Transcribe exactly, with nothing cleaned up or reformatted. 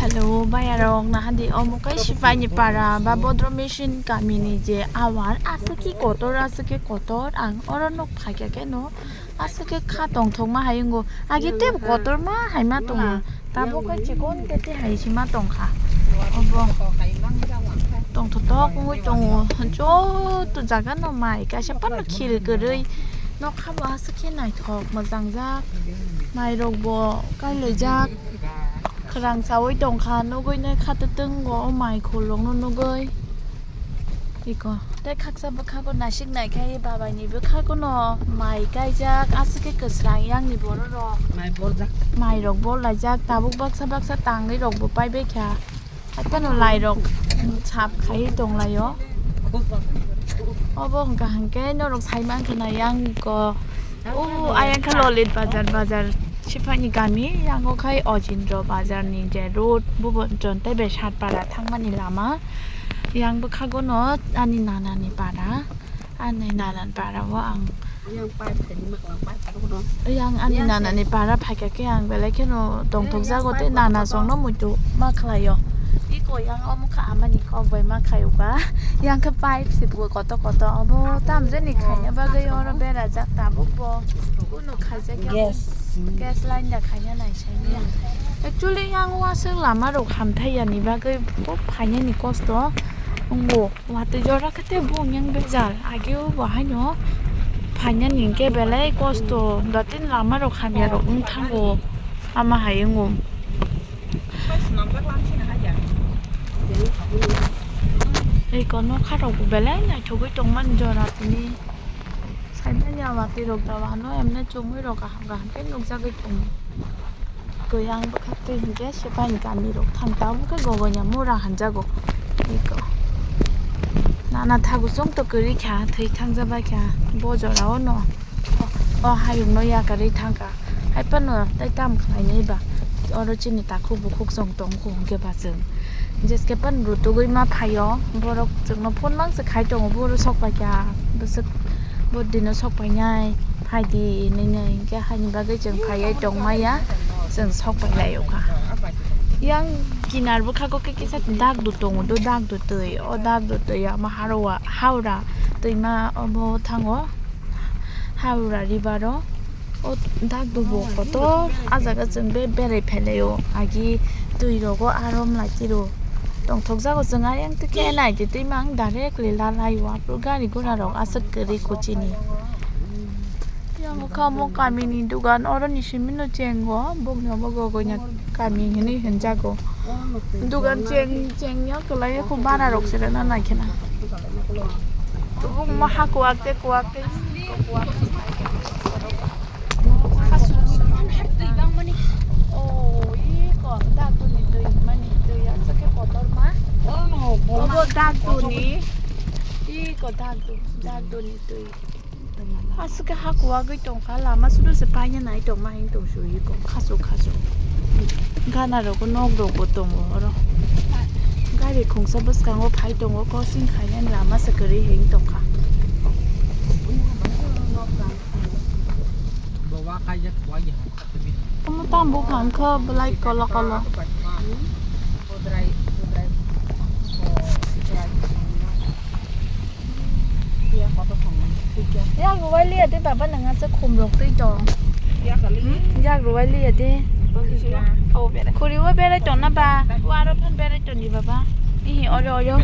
Hello, bayarok, nahadi omo khe Sipaini para ba Bodro Mission kamini je awar, aswk khe kotor, aswk khe kotor, ang oro nuk phaikha khe no, aswk khe kha tongthokma hai wngo, age tei kotorma hai ma tongo, tabuk khe chikon tete hai se ma tongkha, obo tongthotok wngwi tongo, joto jaga no mai kaisa phano khil kwrwi, nokha bo aswk khe naithok mwnajak, mai rok bo kailaijak. Khwrang saui tongkha, nugui nai kha twtwngo o mai khulrokno nugui. Iko tei khaksa bwkhago nasik naikhai babaini bwkhagono mai kaijak, aswk khe kwsrang yangni bororok. Mai borjak. Mairok borlaijak, tabuk baksa baksa tangwi rokbo paibaikha. Haikhe no lairok sap khaiwi tonglaio. Obo hwnkha hwnkhe norok saimankha na yang iko. O ayang khe Lolit Bazar, bazar Sipaini kami, yang o khai Ojindro Bazar ni je road, Bhubanchal tei Besatpara thangmani lama. Yang bwkhago no ani nana ni para, ani nana ni para o ang. Yang pipe khaini maklang pipe khato no. Yang ani nana ni para phaikha khe ang belai kheno tongthok jago tei nana songno muitu ma khlaio. Iko yang omo kha amani kok bai ma khaio ba. Yang khe pipe se bo koto koto obo tam jani khaina bagwi oro berajak tabuk bo. Kunu khaijak ya. Gas. Gas line da khaina nai sai ya. Actually yang waswk lama rok hamthai yani bagwi bo phainani kosto wngo. Watwi jora khe tei bung yang bejal ageo bo haino phainani hinkhe belai kosto, datin lama rok hamya rok wng thango ama hai wngo. Eko nokha rok bo belai naithogwi tongmani jora tini. Saimanya watwi rok da wano emne chumui rok kaham kaham khe nukjagwi tongo. Kuyang bwkhaktwi hinkhe Sipaini kami rok thang tabuk khe Gogonya mura hanjago. Eko nana thagu chwng to kwrwi kha, thwi thangjabai kha bo jora o no. O hayung no yakarwi thangkha. Hai phano tei tam khlainai ba. Oro chini takhuk bukhuk chwng tong kho hwnkhe ba chwng. Jeske phano rutugwi ma phaio. Borok chwngno phone mangsa khai tongo. Boro sok paikha. Bwswk bo dino sok painai. Phaidi hinwi nai. Hinkhe haini bagwi chwng phaiwi tong maya. Chwng sok pai laio kha. Yang kinar bwkhago khe kisa dak du tongo. Do dak du twi. O dak du twi ama harwa, Howrah twima obo thango. Howrah river o, o dak dubo kotor, ah jaga chwng be berai phailai o, agi twi rogo arom lai tiro tongthok jago, chwng ayang tikhe nai twi twi mang directly la lai o, aphuru gari gura rok aswk kwrwi kuchini. Yang kha omo kamini dugan, oro ni simi no chengo, bokni obo Gogonya kami hinwi hinjago. Dugan cheng cheng ya kwlai ya kho bara rok se rwna nai khena. Tubuk mo ha kuwak te kuwak te. Oh, i ko dak duni twi mani twi ya se khe kotor ma. Obo dak duni. I ko dak du dak duni twi. Aswk khe ha kuwagwi tongkha, lama sudu se paina nai tongma hing tong sui kho, khasu khasu. Gana rogo nok rogo tongo oro. Gari khungsa bwskango phai tongo, crossing khainani lama se kwrwi hing tongkha. Omo tam buphang khe belai kolo kolo. Yak rwai liya de baba, nang asa khum rok twi tong. Yak rwai liya de. Khuri o berai tong na ba? Waro phan berai tong di baba. Ihi oro oro.